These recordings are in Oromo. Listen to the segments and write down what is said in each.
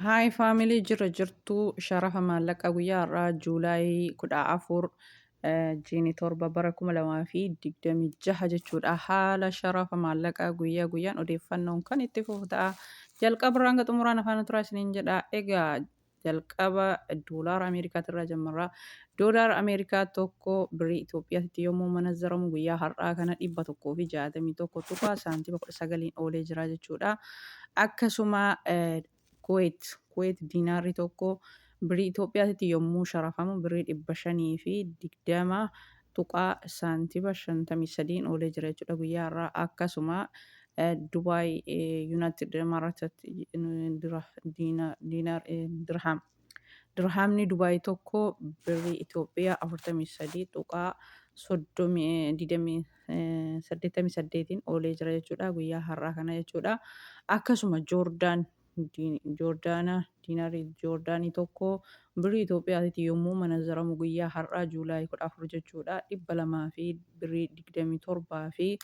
Hi family, jirra jirtu? Sharafa maallaqaa guyyaa har'aa July 14, jiini 7, bara 2026 jechuudha. Haala sharafa maallaqaa guyyaa guyyaan odeeffannoon kan itti fufu ta'a. Jalqaba irraa hanga xumuraan afaan turaa isiniin jedha. Egaa jalqaba doolaara Ameerikaatirraa jalqabna. Doolaara Ameerikaa tokko birrii Itoophiyaatti yommuu manazzaramu guyyaa har'aa kana 161 tuqaa saantima 19 oolee jira jechuudha. Akkasuma Kuweet diinaarri tokko birrii Itoophiyaatti yommuu sharafamu birrii 520 tuqaa saantima 53 oolee jira jechuudha guyyaa har'aa. Akkasuma Dubaay United Emirates diinaar dirham. Dirhaamni Dubaay tokko birrii Itoophiyaa 43 tuqaa 30 88 oolee jira jechuudha guyyaa har'aa kana jechuudha. Akkasuma Joordaan Joordaana diinarii Joordaanii tokko birrii Itoophiyaatti yommuu manazzaramu guyyaa har'aa July 14 jechuudha, 200 fi birrii 27 fi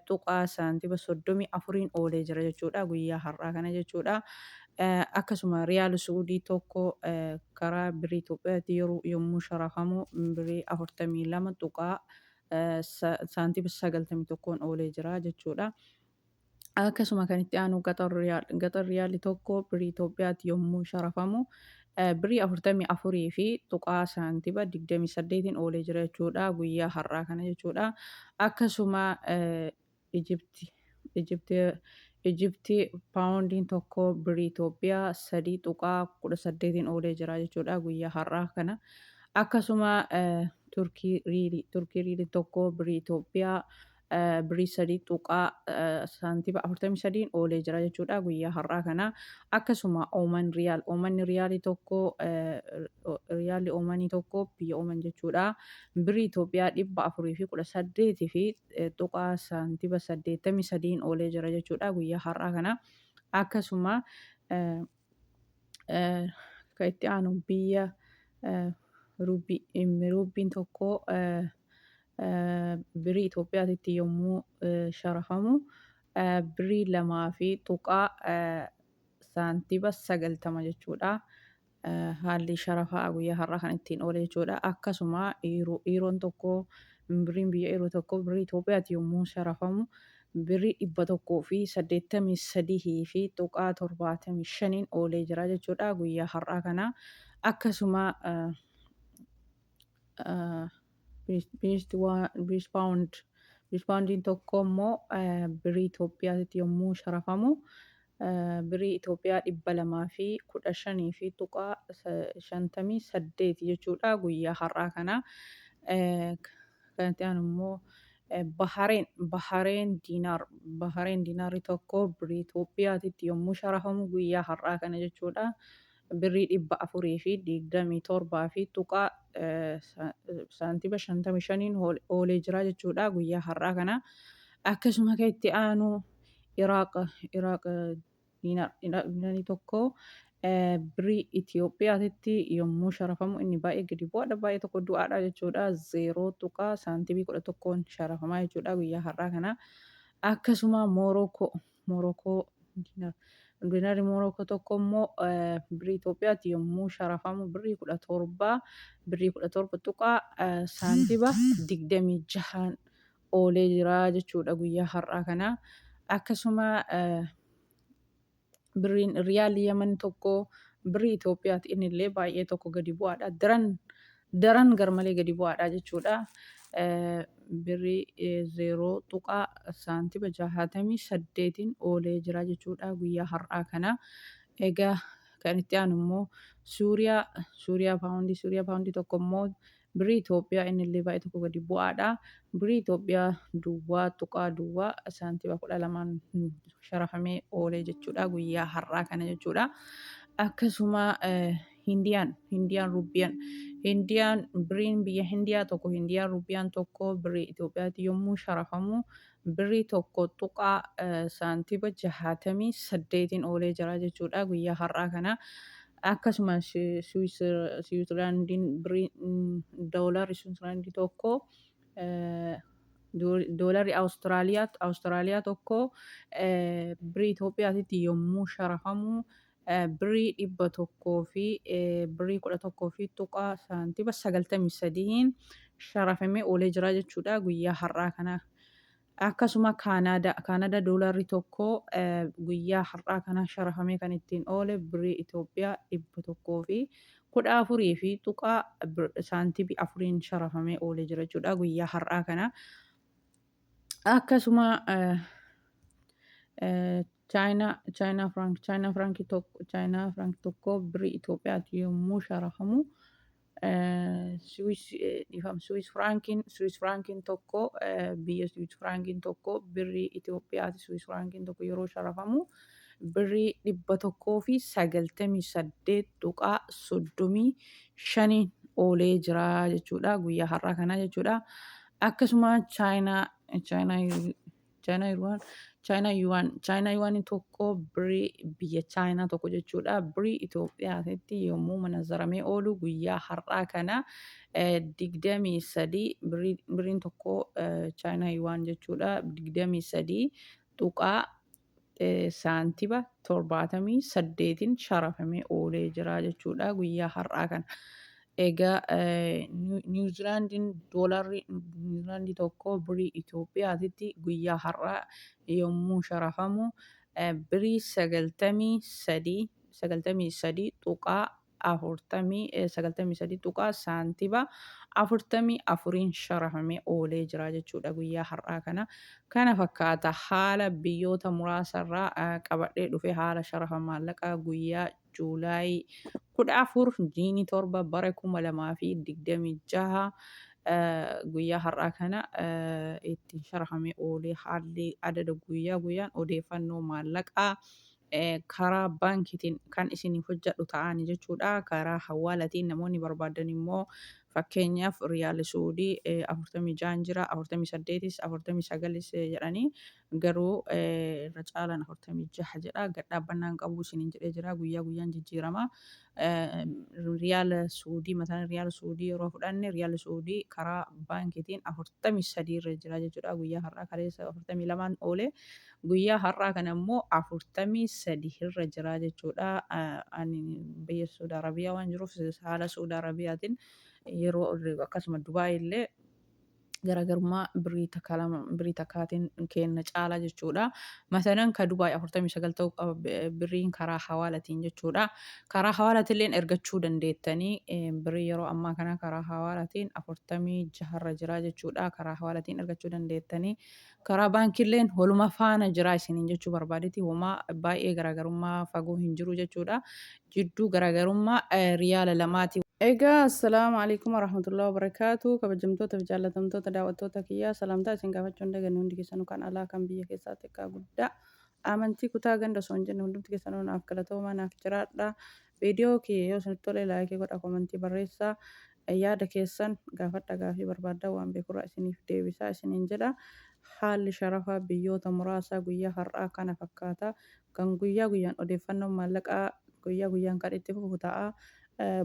tuqaa saantima 34 oolee jira jechuudha guyyaa har'aa kana jechuudha. Akkasuma riyaal Suudii tokko karaa birrii Itoophiyaatti yeroo yommuu sharafamu birrii 42 tuqaa saantima 91 oolee jira jechuudha. Akkasuma kan itti aanu Qaxar riyaalli tokko birrii Itoophiyaatti yommuu sharafamu birrii 44 fi tuqaa saantima 28 oolee jira jechuudha guyyaa har'aa kana jechuudha. Akkasuma Ijipti paawundiin tokko birrii Itoophiyaa 3.18 oolee jira jechuudha guyyaa har'aa kana. Akkasuma Turkii riilii tokko birrii Itoophiyaa birrii 3 tuqaa saantima 43 oolee jira jechuudha guyyaa har'aa kana. Akkasuma Ooman riyaal, Oomanni riyaalii tokko, riyaalli Oomanii tokko biyya Ooman jechuudha. Birrii Itoophiyaa 418 fi tuqaa saantima 83 oolee jira jechuudha guyyaa har'aa kana. Akkasuma kan itti aanu biyya ruubiin tokko birrii Itoophiyaatti yommuu sharafamu birrii 2 fi tuqaa saantima 90 jechuudha. Haalli sharafaa guyyaa har'aa kan ittiin oole jechuudha. Akkasuma iiroon tokko, birriin biyya iiroo tokko birrii Itoophiyaatti yommuu sharafamu birrii 183 fi tuqaa 75 oolee jira jechuudha guyyaa har'aa kana. Akkasuma British poundiin tokko immoo birrii Itoophiyaatti yommuu sharafamu birrii Itoophiyaa 215 fi tuqaa 58 jechuudha guyyaa har'aa kana. Kan itti aanu immoo Bahareen diinaarri tokko birrii Itoophiyaatti yommuu sharafamu guyyaa har'aa kana jechuudha. Birrii 427 fi tuqaa saantima 55 oolee jira jechuudha guyyaa har'aa kana. Akkasuma kan itti aanu Iraaq diinarii tokko birrii Itoophiyaatti yommuu sharafamu inni baay'ee gadi bu'aadha, baay'ee tokko du'aadha jechuudha. 0 tuqaa saantimii 11 sharafamaa jechuudha guyyaa har'aa kana. Akkasuma Moorokoo diinarri Moorokoo tokko immoo birrii Itoophiyaatti yommuu sharafamu birrii 17 tuqaa saantima 26 oolee jira jechuudha guyyaa har'aa kana. Akkasuma birriin riyaalii Yaman tokko birrii Itoophiyaatti inni illee baay'ee tokko gadi bu'aadha. Daran daran garmalee gadi bu'aadha jechuudha. Birrii 0 tuqaa saantima 68 oolee jira jechuudha guyyaa har'aa kana. Egaa kan itti aanu immoo Suuriyaa paawundii tokko immoo birrii Itoophiyaa inni illee baay'ee tokko gadi bu'aadha. Birrii Itoophiyaa duwwaa tuqaa duwwaa saantima 12 sharafamee oolee jechuudha guyyaa har'aa kana jechuudha. Akkasuma Hindiyaan rubbiyaan Hindiyaan birriin biyya Hindiyaa tokko, Hindiyaan rubbiyaan tokko birrii Itoophiyaatti yommuu sharafamu birrii 1 tuqaa saantima 68 oolee jira jechuudha guyyaa har'aa kana. Akkasuma Siwiizerlaandiin birrii doolaarri Siwiizerlaandii tokko, doolaarri Awustiraaliyaa tokko birrii Itoophiyaatti yommuu sharafamu Birrii 100 fi birrii 11 fi tuqaa saantiba 93n sharafamee oolee jira jechuudha guyyaa har'aa kana. Akkasuma Kaanaadaa doolaarri tokko guyyaa har'aa kana sharafamee kan ittiin oole birrii Itoophiyaa 114 fi tuqaa saantibii 4n sharafamee oolee jira jechuudha guyyaa har'aa kana. Akkasuma Chaayinaa firaank tokko birrii Itoophiyaatti yommuu sharafamu, Siwiis, dhiifama, Siwiis firaankiin tokko, biyya Siwiis firaankiin tokko birrii Itoophiyaati, Siwiis firaankiin tokko yeroo sharafamu birrii 198.35n oolee jira jechuudha guyyaa har'aa kana jechuudha. Akkasuma Chaayinaa Chaayinaa Chaayinaa yuwaan Chaayinaa yuwaan Chaayinaa yuwaaniin tokko birrii biyya Chaayinaa tokko jechuudha. Birrii Itoophiyaatti yommuu manazaramee oolu guyyaa har'aa kana 23, birriin tokko Chaayinaa yuwaan jechuudha, 23 tuqaa saantiba 78n sharafamee oolee jira jechuudha guyyaa har'aa kana. Egaa Niwuzilaandiin, doolaarri Niwuzilaandii tokko birrii Itoophiyaatitti guyyaa har'aa yommuu sharafamu birrii 93, 93 tuqaa 40, 93 tuqaa saantiba 44n sharafamee oolee jira jechuudha guyyaa har'aa kana. Kana fakkaata haala biyyoota muraasarraa qabadhee dhufe, haala sharafa maallaqaa guyyaa Juulaayii 14 jiini 7 bara 2026 guyyaa har'aa kana ittiin sharafamee oolee. Haalli adada guyyaa guyyaan odeeffannoo maallaqaa karaa baankiitiin kan isiniif hojjedhu ta'anii jechuudha. Karaa hawaalatiin namoonni barbaadan immoo, fakkeenyaaf riyaala Suudii 46 jira, 48s, 49s jedhanii, garuu irra caalaan 46 jedha. Gad dhaabbannaan qabu isiniin jedhee jira. Guyyaa guyyaan jijjiirama. Riyaala Suudii mataan riyaala Suudii yeroo fudhanne, riyaala Suudii karaa baankiitiin 43 irra jira jechuudha. Guyyaa har'aa, kaleessa 42n oole. Guyyaa har'aa kana immoo 43 irra jira jechuudha. Ani biyya Suudi Arabiyaa waan jiruuf haala Suudi Arabiyaatiin yeroo, akkasuma Dubaay illee garaagarummaa birrii takka lama, birrii takkaatiin kenna caala jechuudha. Masalan ka Dubaay 49 ta'uu qaba birriin karaa hawaalatiin jechuudha. Karaa hawaalatiin ergachuu dandeettanii, birrii yeroo ammaa kana karaa hawaalatiin 46 irra jira jechuudha. Karaa hawaalatiin ergachuu dandeettanii. Karaa baankiilleen waluma faana jira isiniin jechuu barbaadeeti. Homaa baay'ee garaagarummaa fagoo hin jiru jechuudha. Jidduu garaagarummaa riyaala lamaati. Egaa assalaamu alaikum warahmatullahi wabarakaatu. Kabajamtoota fi jaallatamtoota daawwattoota kiyyaa, salaamtaa isin gaafachuu hin daganne. Hundi keessanuu, kan alaa kan biyya keessaa, xiqqaa guddaa, amantii, kutaa, ganda osoo hin jenne, hundumti keessanuu naaf galatoomaa, naaf jiraadha. Viidiyoo kiyya yoo isinitti tole like godha, comment barreessaa, yaada keessan gaafadha, gaafii barbaaddaa waan beekurraa isiniif deebisaa isiniin jedha. Haalli sharafaa biyyoota muraasaa guyyaa har'aa kana fakkaata. Kan guyyaa guyyaan odeeffannoon maallaqaa guyyaa guyyaan kan itti fufu ta'a.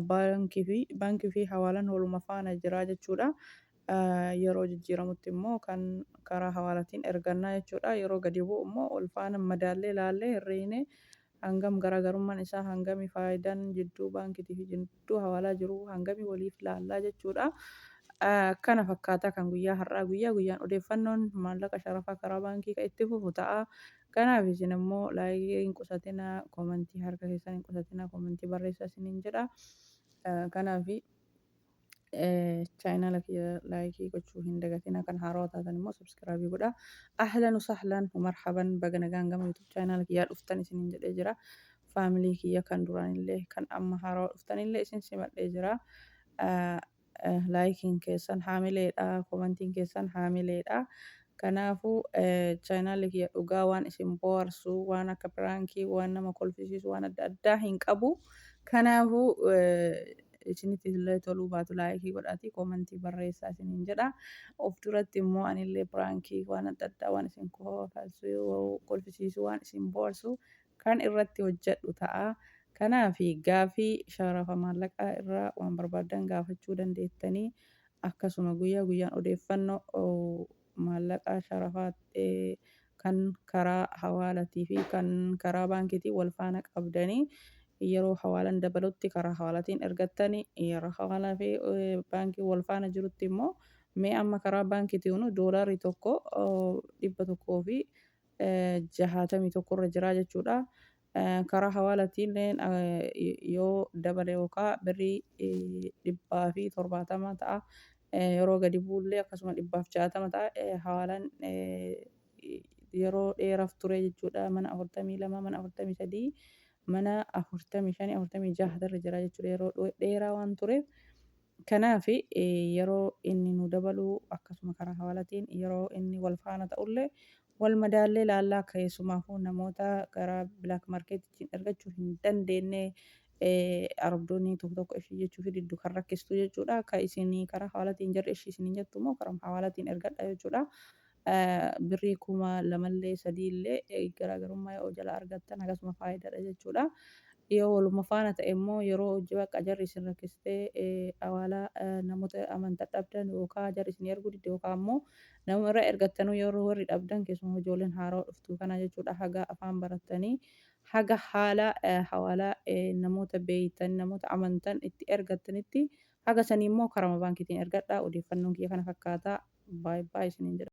Baankii fi hawaalaan waluma faana jira jechuudha. Yeroo jijjiiramutti immoo kan karaa hawaalatiin ergannaa jechuudha. Yeroo gadi bu'u immoo ol faana madaallee ilaallee herreeynee hangam garaagarummaan isaa hangami, faayidaan jidduu baankiitii fi jidduu hawaalaa jiru hangami waliif laallaa jechuudha. Kana fakkaataa kan guyyaa har'aa. Guyyaa guyyaan odeeffannoon maallaqa sharafaa karaa baankii kan itti fufu ta'a. Kanaaf isin immoo like hin qusatinaa, comment harka keessan hin qusatinaa, comment barreessaa isiniin jedha. Kanaaf channel kiyya like gochuu hin dagatinaa. Kan haarawaa taatan immoo subscribe godhaa. Ahlan sahlan marhaban, baga nagaan gama YouTube channel kiyyaa dhuftan isiniin jedhee jira. Family kiyya kan duraanillee kan amma haarawaa dhuftanillee isin simadhee jira. Likeiin keessan haamileedha. Commentiin keessan haamileedha. Kanaafuu channelli kiyya dhugaa waan isin bohaarsu, waan akka prank, waan nama kolfisiisu, waan adda addaa hin qabu. Kanaafuu isinitti illee toluu baatu like godhaatii comment barreessaa isiniin jedha. Of duratti immoo anillee prank, waan adda addaa, waan isin kolfisiisu, waan isin bohaarsu kan irratti hojjedhu ta'a. Kanaaf gaafii sharafa maallaqaa irraa waan barbaaddan gaafachuu dandeettanii, akkasuma guyyaa guyyaan odeeffannoo maallaqaa sharafaa kan karaa hawaalatii fi kan karaa baankiitiin wal faana qabdanii Yeroo hawaalaan dabalutti karaa hawaalaatiin ergattani, yeroo hawaalaa fi baankii wal faana jirutti immoo, mee amma karaa baankiitiin doolaarri tokko 161 irra jira jechuudha. Karaa hawaalaatiin yoo dabale yookaan birrii 170 ta'a. Yeroo gadi bu'ullee akkasuma 160 ta'a. Hawaalaan yeroo dheeraaf ture jechuudha. Mana 42, mana 43, mana 45, 46 irra jira jechuudha. Yeroo dheeraa waan tureef. Kanaaf yeroo inni nu dabalu akkasuma karaa hawaalaatiin, yeroo inni wal faana ta'ullee wal madaallee laallaa. Keessumaafuu namoota gara black marketiin ergachuu hin dandeenye, arabdoonni tokko tokko ishii jechuu fi diddu kan rakkistu jechuudha. Akka isin karaa hawaalaatiin jarri ishii isin jettu immoo karaa hawaalaatiin ergadha jechuudha. Birrii 2000llee 3000llee garaagarummaa yoo jala argattan akkasuma faayidaadha jechuudha. Yoo waluma faana ta'e immoo, yeroo hojii bakka jarri isin rakkistee hawaalaa namoota amantaa dhabdan yookaan jarri isin erguu didde yookaan immoo nama irraa ergattanuu yeroo warri dhabdan, keessumaa ijoolleen haaraa dhuftu kana jechuudha, haga afaan barattanii, haga haala hawaalaa namoota beeytan, namoota amantan itti ergattanitti, haga sanii immoo karama baankiitiin ergadha. Odeeffannoon kiyya kana fakkaata. Baay'ee baay'ee isiniin jedha.